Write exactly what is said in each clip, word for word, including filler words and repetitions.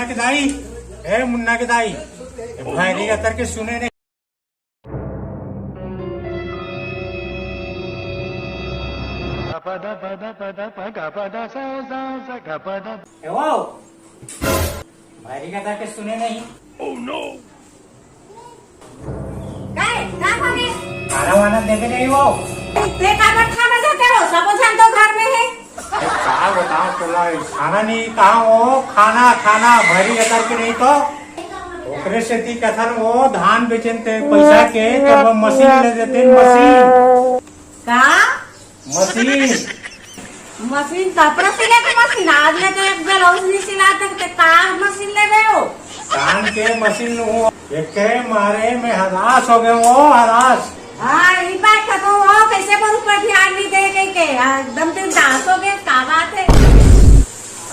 के दाई, ए मुन्ना के दाई, ए भैरी गतर के सुने नहीं। ए वो, भैरी गतर के सुने नहीं। काय? का होगे? खाना वाना देबे नहीं वो। ते काबर खाना देते हो? सबो झन तो घर में है। अरे का बताओ तोला, खाना नहीं कहा वो, खाना, खाना भैरी गतर के नहीं तो। ओकरे सेती कथन वो धान बेचन ते पैसा के, तब वो मशीन ले देते, मशीन। का? मशीन। मशीन, कपड़ा सिले के मशीन? आज ले तो एक ब्लाउज नहीं सिलाते, ते का मशीन ले गए हो? कान के मशीन लूं। एके मारे में हलास हो गए वो, हलास। हाँ, ई बात का तो वो कैसे पर ऊपर ध्यान नहीं दे के, के एकदम बिंदास हो गए, का बात है?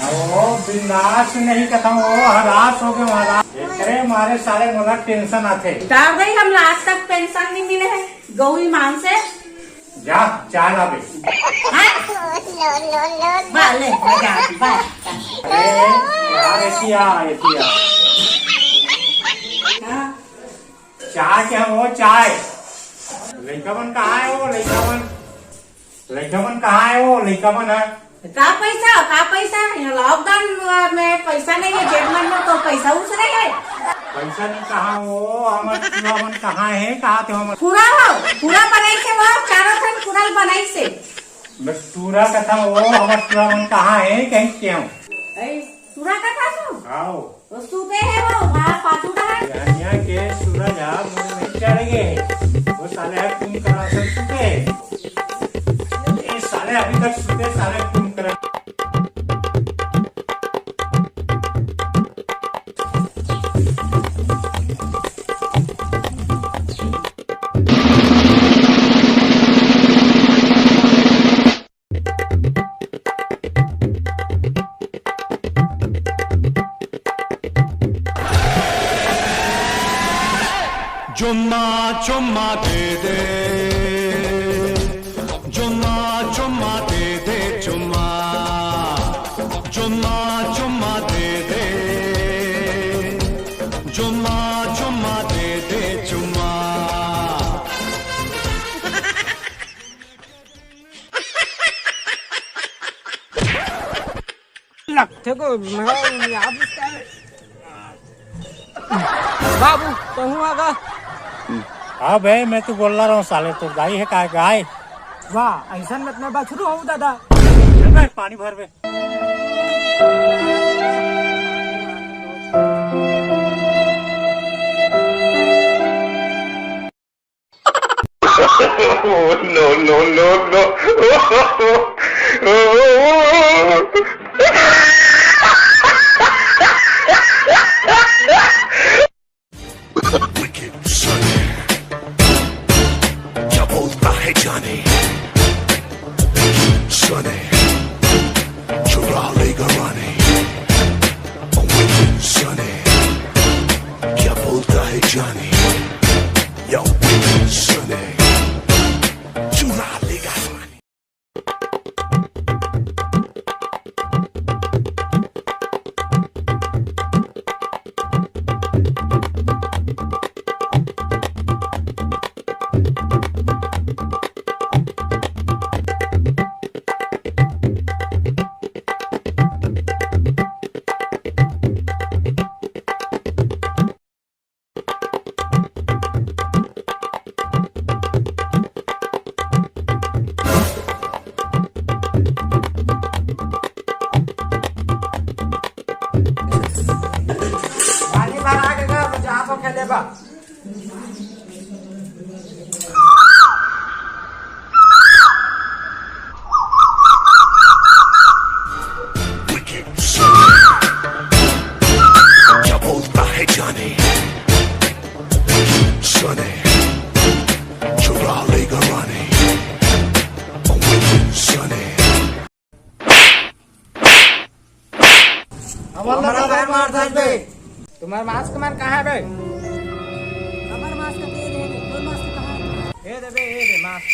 ओ, बिंदास नहीं कथा वो, हलास हो गए, हलास। एकरे मारे साले मोला टेंशन आथे। का भाई, हम आज तक पेंशन नहीं मिले है, गौरी मान से। जा, चाय ला बे। हाँ? बा, ले, जा, बा। अरे, यार, ऐसी आ, ऐसी आ। हाँ। चाय के हम वो चाय। लइका मन कहाँ है वो, लइका मन? लइका मन कहाँ है वो, लइका मन है? का पैसा, का पैसा? यहाँ लॉकडाउन में पैसा नहीं है, जेब मन में तो पैसा उसरे है। पैसा नहीं कहाँ वो, हमर टूरा मन कहाँ है, कहाँ थे हमर? पूरा हो, पूरा बनाई से वो, चारों ठन पूरा बनाई से। बस टूरा कथा वो, हमर टूरा मन कहाँ है, कहीं के हूँ। ऐ, टूरा कथा तू? आओ। तो सुते है वो, वहाँ पाछू डहर। बिहनिया के सूरज ह मुड़ में चढ़ गए हे। वो साले ह कुंभकर्ण असन सुते हे। ये साले अभी तक सुते, साले कुंभकर्ण। जुम्मा चुम्मा दे दे, जुम्मा चुम्मा दे दे, जुम्मा, जुम्मा चुम्मा दे दे, जुम्मा चुम्मा दे दे, जुम्मा। लगथे को, मैं आप उसका बाबू, कहूँ आगा। हाँ बे, मैं तो बोल रहा हूँ साले, तो गाय है का गाय? वाह, ऐसा मत मैं बछरू हूँ दादा। चल बे, पानी भर बे। Oh, no, no, no, no. Wicked Sunny, क्या बोलता है जाने? Sunny, चुरा लेगा रानी। Wicked Sunny, क्या बोलता है जाने? Yo, Wicked Sunny, चुरा लेगा रानी। पानी भरा के गा, तो जहाँ पर खेले बा। क्या बोलता है जाने? Sunny, चुरा लेगा रानी। Wicked Sunny। हमारा दादा मार दे बे। तुम्हार मास्क मन कहाँ है बे? हमार मास्क दे दे, तोर मास्क कहाँ है? ये दे बे, ये दे मास्क।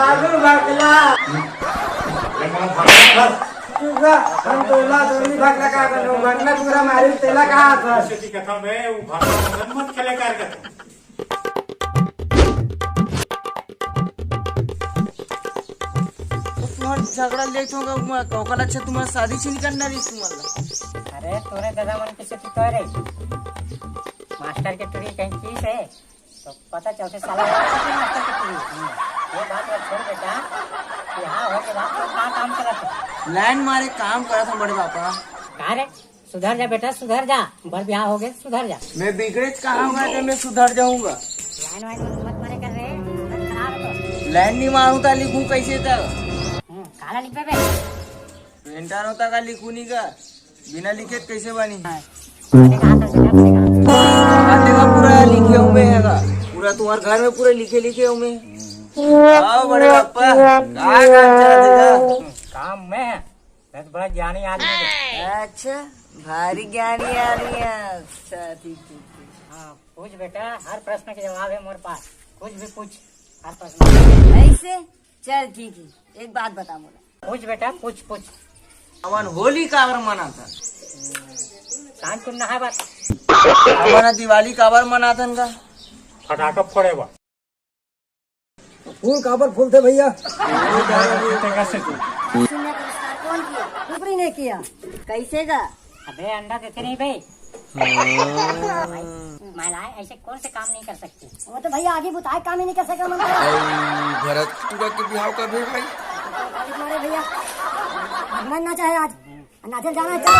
बाबू भकला। चुप रह, हम तोला तोरी भकला का करबो, भकला पूरा मारी तेला का हाथ। ऐसे की कथा में वो भकला मत खेले कर कर। तुम्हार झगड़ा लेट होगा, ओकर अच्छा तुम्हार शादी से नहीं करना रही तुम्हारा। अरे तोरे दादा मन के सेती तो रे, मास्टर के टुरी कहीं की से तो पता चलथे साला मास्टर के टुरी। ये बात ला छोड़ बेटा, बिहाव होके बाद तो का काम करत है? लाइन मारे काम करत हम बड़े पापा। का रे, सुधर जा बेटा, सुधर जा, बर बिहाव होगे, सुधर जा। मैं बिगड़ेच कहाँ होगा कि मैं सुधर जाऊंगा? लाइन वाइन मत मारे कर रे, हालत खराब है तो। लाइन नहीं मारूं ता लिखूं कैसे ता? हम्म, काला लिखबे बे? पेंटर होता का लिखूं नहीं का? बिना लिखे त कैसे बनी? हाँ। देखा तो, देखा तो, देखा। हाँ, देखा, पूरा लिखे हुए है का? पूरा तुम्हारे घर में पूरा लिखे लिखे हुए हैं। आओ बड़े पापा, का काम चला देखा? काम में है, मैं तो बड़ा ज्ञानी आदमी हूँ। अच्छा, भारी ज्ञानी आदमी है। अच्छा, ठीक ठीक ठीक। हाँ, पूछ बेटा, हर प्रश्न के जवाब है मोर पास। कुछ भी पूछ, हर प्रश्न। ऐसे? चल ठीक है, एक बात बता मोला। पूछ बेटा, पूछ पूछ। हमन होली काबर मनाथन? कान टुन्ना है बात। हमन दिवाली काबर मनाथन का? फटाका फोड़े बा। फूल काबर फूलथे भैया? तेंगा से तू। सुनने का विस्तार कौन किया? ऊपरी ने किया। कैसे का? अबे अंडा देते नहीं बे। महिलाएं ऐसे कौन से काम नहीं कर सकती? वो तो भैया आगे बुताए काम ही नहीं कर सका मन तो। भरत टुरा के बिहाव का भेल भाई। मारे भैया, भगवान ना चाहे आज नाचे जाना है, चलो।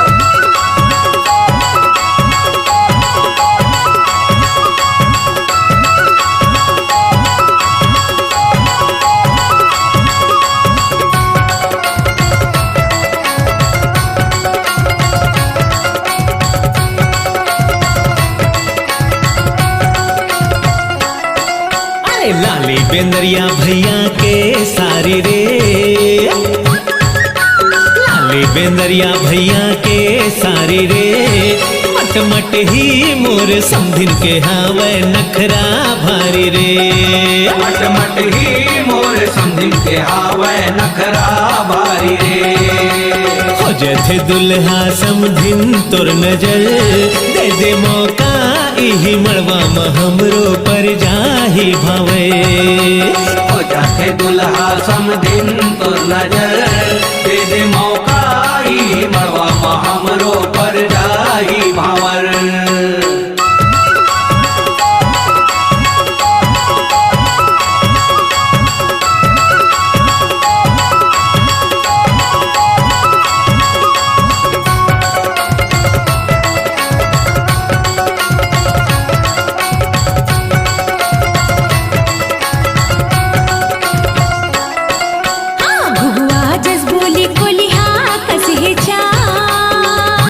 अरे लाली बेंदरिया भैया के सारी रे, लाली बेंदरिया भैया के सारी रे, मट मट ही मोर समधिन के हावय नखरा भारी रे। मट मट ही मोर समधिन के हावय नखरा भारी रे। हो जथे दुल्हा समधिन तोर नजर, दे दे मौका इही मड़वा म हमरो पर जाही भावे। हो जाथे दुल्हा समधिन तोर नजर,